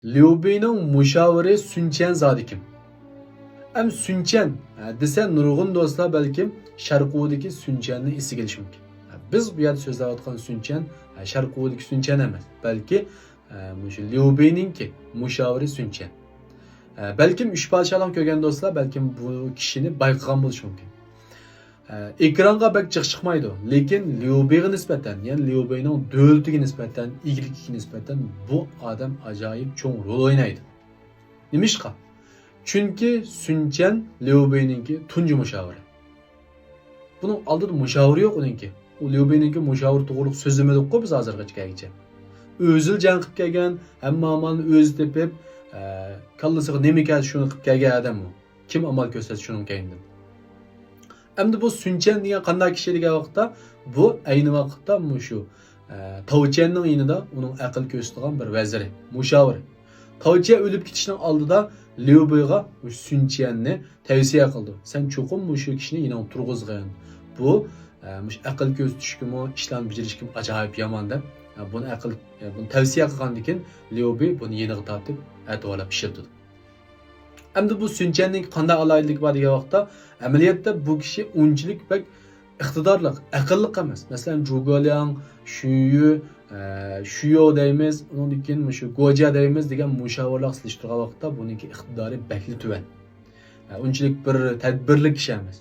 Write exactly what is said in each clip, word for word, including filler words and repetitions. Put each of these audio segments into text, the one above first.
ليۇبېينىڭ مۇشاۋىرى سۈنچەن زادى كىم؟ ئەم سۈنچەن، ھە، دېسە نۇرغۇن دوستلار بەلكىم شارقوۋدىكى سۈنچەننى ئېسىگە ئېلىشى مۇمكىن. ھە، بىز بۇ يەردە سۆزلەۋاتقان سۈنچەن، ھە، شارقوۋدىكى سۈنچەن ئەمەس، بەلكى، ھە، مۇشۇ ليۇبېينىڭكى مۇشاۋىرى سۈنچەن. ھە، بەلكىم ئۈچ پادىشاھلارنى كۆرگەن دوستلار بەلكىم بۇ كىشىنى بايقىغان بولۇشى مۇمكىن. ئە، ئېكرانغا بەك جىق چىقمايدۇ، لېكىن ليۇبېيغا نىسبەتەن، يەنى ليۇبېينىڭ دۆلىتىگە نىسبەتەن، ئىگىلىكىگە نىسبەتەن بۇ ئادەم ئاجايىپ چوڭ رول ئوينايدۇ. نېمىشقا؟ چۈنكى سۈنچەن ليۇبېينىڭكى تۇنجى مۇشاۋىرى. بۇنىڭ ئالدىدا مۇشاۋىرى يوق ئۇنىڭكى. ئۇ ليۇبېينىڭكى مۇشاۋىرى توغرۇلۇق سۆزلىمىدۇققۇ بىز ھازىرغىچە كەلگىچە. ئۆزىلا جەڭ قىلىپ كەلگەن، ھەممە ئامالنى ئۆزى تېپىپ، ئە، كاللىسىغا نېمە كەلسە شۇنى قىلىپ كەلگەن ئادەم ئۇ. كىم ئامال كۆرسەتسە شۇنىڭ كەينىدىن. ئەمدى بۇ سۈنچەن دېگەن قانداق كىشى دېگەن ۋاقىتتا، بۇ ئەينى ۋاقىتتا مۇشۇ، ئە، تاۋچيەننىڭ يېنىدا ئۇنىڭ ئەقىل كۆرسىتىدىغان بىر ۋەزىرى، مۇشاۋىرى. تاۋچيەن ئۆلۈپ كېتىشنىڭ ئالدىدا ليۇبېيغا مۇشۇ سۈنچەننى تەۋسىيە قىلىدۇ. سەن چوقۇم مۇشۇ كىشىنى يېنىڭغا تۇرغۇزغىن. بۇ، ئە، مۇشۇ ئەقىل كۆرسىتىشكىمۇ، ئىشلارنى بېجىرىشكىمۇ ئاجايىپ يامان دەپ، ئە، بۇنى ئەقىل، ئە، بۇنى تەۋسىيە قىلغاندىن كېيىن ليۇبېي بۇنى يېنىغا تارتىپ ئەتىۋارلاپ ئىشلىتىدۇ. ئەمدى بۇ سۈنچەننىڭ قانداق ئالاھىدىلىكى بار دېگەن ۋاقىتتا، ئەمەلىيەتتە بۇ كىشى ئۇنچىلىك بەك ئىقتىدارلىق، ئەقىللىق ئەمەس. مەسىلەن، جۇگولياڭ، شۈيۈ، ئە، شۈيو دەيمىز، ئۇنىڭدىن كېيىن مۇشۇ گوجيا دەيمىز دېگەن مۇشاۋىرلارغا سېلىشتۇرغان ۋاقىتتا بۇنىڭكى ئىقتىدارى بەكلا تۆۋەن. ئە، ئۇنچىلىك بىر تەدبىرلىك كىشى ئەمەس.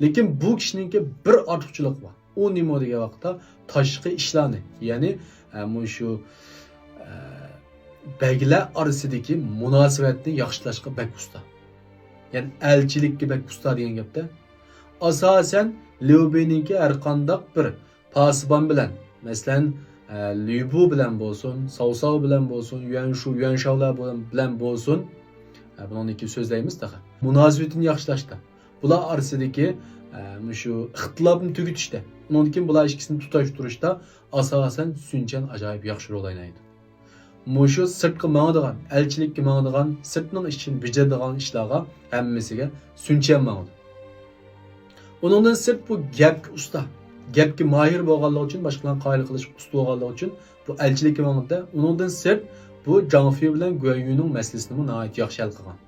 لېكىن بۇ كىشىنىڭكى بىر ئارتۇقچىلىقى بار. ئۇ نېمە دېگەن ۋاقىتتا تاشقى ئىشلارنى، يەنى، ئە، مۇشۇ، ئە، بەگلەر ئارىسىدىكى مۇناسىۋەتنى ياخشىلاشقا بەك ئۇستا. يەنى ئەلچىلىككە بەك ئۇستا دېگەن گەپتە. ئاساسەن ليۇبېينىڭكى ھەر قانداق بىر پاسىبان بىلەن، مەسىلەن، ئە، ليۇبۇ بىلەن بولسۇن، ساۋساۋ بىلەن بولسۇن، يۈەنشۇ، يۈەنشاۋلار بىلەن، بىلەن بولسۇن، ئە، بۇنىڭدىن كېيىن سۆزلەيمىز تېخى. مۇناسىۋىتىنى ياخشىلاشتا، بۇلار ئارىسىدىكى، ئە، مۇشۇ ئىختىلاپنى تۈگىتىشتە، ئۇنىڭدىن كېيىن بۇلار ئىككىسىنى تۇتاشتۇرۇشتا ئاساسەن سۈنچەن ئاجايىپ ياخشى رول ئوينايدۇ. مۇشۇ سىرتقا ماڭىدىغان، ئەلچىلىككە ماڭىدىغان، سىرتنىڭ ئىشىنى بېجىرىدىغان ئىشلارغا ھەممىسىگە سۈنچەن ماڭىدۇ. ئۇنىڭدىن سىرت بۇ گەپكە ئۇستا، گەپكە ماھىر بولغانلىقى ئۈچۈن، باشقىلارنى قايىل قىلىشقا ئۇستا بولغانلىقى ئۈچۈن بۇ ئەلچىلىككە ماڭىدۇ. ئۇنىڭدىن سىرت بۇ جاڭ فېي بىلەن گۇەن يۈنىڭ مەسىلىسىنىمۇ ناھايىتى ياخشى ھەل قىلغان.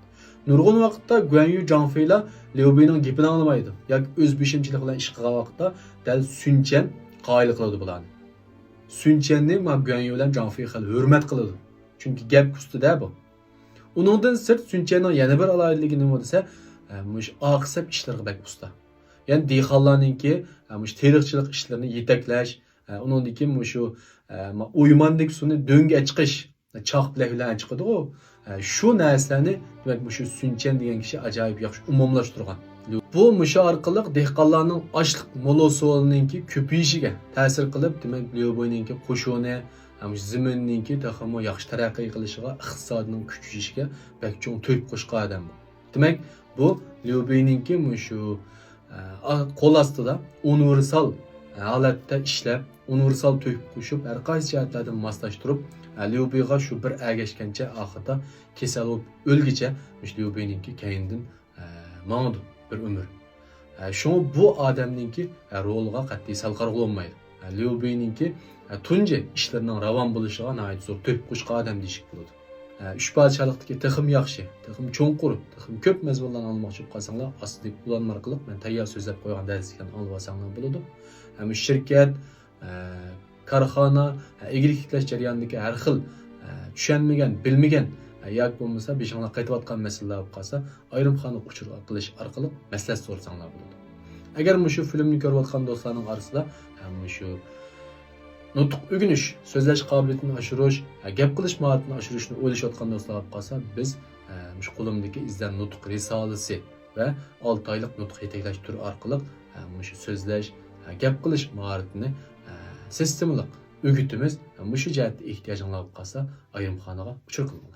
نۇرغۇن ۋاقىتتا گۇەن يۈ، جاڭ فېيلار ليۇ بېينىڭ گېپىنى ئاڭلىمايدۇ ياكى ئۆز بېشىمچىلىقى بىلەن ئىش قىلغان ۋاقىتتا دەل سۈنچەن قايىل قىلىدۇ بۇلارنى. سۈنچەننى ما گۇەن يۈ بىلەن جاڭ فېي خېلى ھۆرمەت قىلىدۇ. چۈنكى گەپ ئۇستىدا بۇ. ئۇنىڭدىن سىرت سۈنچەننىڭ يەنە بىر ئالاھىدىلىكى نېمە دېسە، ئە، مۇشۇ ئاقسەپ ئىشلىرىغا بەك ئۇستا. يەنى دېھقانلارنىڭكى، ئە، مۇشۇ تېرىقچىلىق ئىشلىرىنى يېتەكلەش، ئە، ئۇنىڭدىن كېيىن مۇشۇ، ئە، ما-، ئويماندىكى سۇنى دۆڭگە ئەچىقىش، چاق بىلەك بىلەن چىقىدىغۇ. ئە، شۇ نەرسىلەرنى، دېمەك، مۇشۇ سۈنچەن دېگەن كىشى ئاجايىپ ياخشى ئومۇملاشتۇرغان. بۇ مۇشۇ ئارقىلىق دېھقانلارنىڭ ئاشلىق مول ھوسۇلىنىڭكى كۆپىيىشىگە تەسىر قىلىپ، دېمەك، ليۇ بېينىڭكى قوشۇنى، ھەم زېمىننىڭكى تېخىمۇ ياخشى تەرەققىي قىلىشىغا، ئىقتىسادىنىڭ كۈچىيىشىگە بەك چوڭ تۆھپە قوشقان ئادەم بۇ. دېمەك، بۇ ليۇ بېينىڭكى مۇشۇ، ئە، قول ئاستىدا ئۇنىۋېرسال ھالەتتە ئىشلەپ، ئۇنىۋېرسال تۆھپە قوشۇپ، ھەر قايسى جەھەتلەردىن ماسلاشتۇرۇپ، ئە، ليۇ بېيغا شۇ بىر ئەگەشكەنچە ئاخىرىدا كېسەل بولۇپ ئۆلگىچە مۇشۇ ليۇ بېينىڭكى كەينىدىن، ئە، ماڭىدۇ بىر ئۆمۈر. ئە، شۇڭا بۇ ئادەمنىڭكى، ئە، رولىغا قەتئىي سەل قارىغىلى بولمايدۇ. ئە، ليۇ بېينىڭكى، ئە، تۇنجى ئىشلىرىنىڭ راۋان بولۇشىغا ناھايىتى زور تۆھپە قوشقان ئادەم دېيىشكە بولىدۇ. ئە، ئۈچ پادىشاھلىقتىكى تېخىمۇ ياخشى، تېخىمۇ چوڭقۇر، تېخىمۇ كۆپ مەزمۇنلارنى ئاڭلىماقچى بولۇپ قالساڭلار، ئاستىدىكى ئۇلانما ئارقىلىق مەن تەييار سۆزلەپ قويغان دەرسلىكلەرنى ئاڭلىۋالساڭلار بولىدۇ. ھەم شىركەت، ئە، كارخانا، ئە، ئىگىلىك تىكلەش جەريانىدىكى ھەر خىل، ئە، چۈشەنمىگەن، بىلمىگەن، ئە، ياكى بولمىسا بېشىڭلار قېتىۋاتقان مەسىلىلەر بولۇپ قالسا، ئايرىمخانىغا ئۇچۇر قىلىش ئارقىلىق مەسلىھەت سورىساڭلار بولىدۇ. ئەگەر مۇشۇ فىلىمنى كۆرۈۋاتقان دوستلارنىڭ ئارىسىدا، ھە، مۇشۇ نۇتۇق ئۆگىنىش، سۆزلەش قابىلىيىتىنى ئاشۇرۇش، ھە، گەپ قىلىش ماھارىتىنى ئاشۇرۇشنى ئويلىشىۋاتقان دوستلار بولۇپ قالسا، بىز، ھە، مۇشۇ قولۇمدىكى ئىزدەن نۇتۇق رىسالىسى ۋە ئالتە ئايلىق نۇتۇق يېتەكلەش تۈرى ئارقىلىق، ھە، مۇشۇ سۆزلەش، ھە، گەپ قىلىش ماھارىتىنى، ھە، سىستېمىلىق ئۆگىتىمىز. ھە، مۇشۇ جەھەتتە ئېھتىياجىڭلار بولۇپ قالسا، ئايرىمخانىغا ئۇچۇر قىلىڭلار.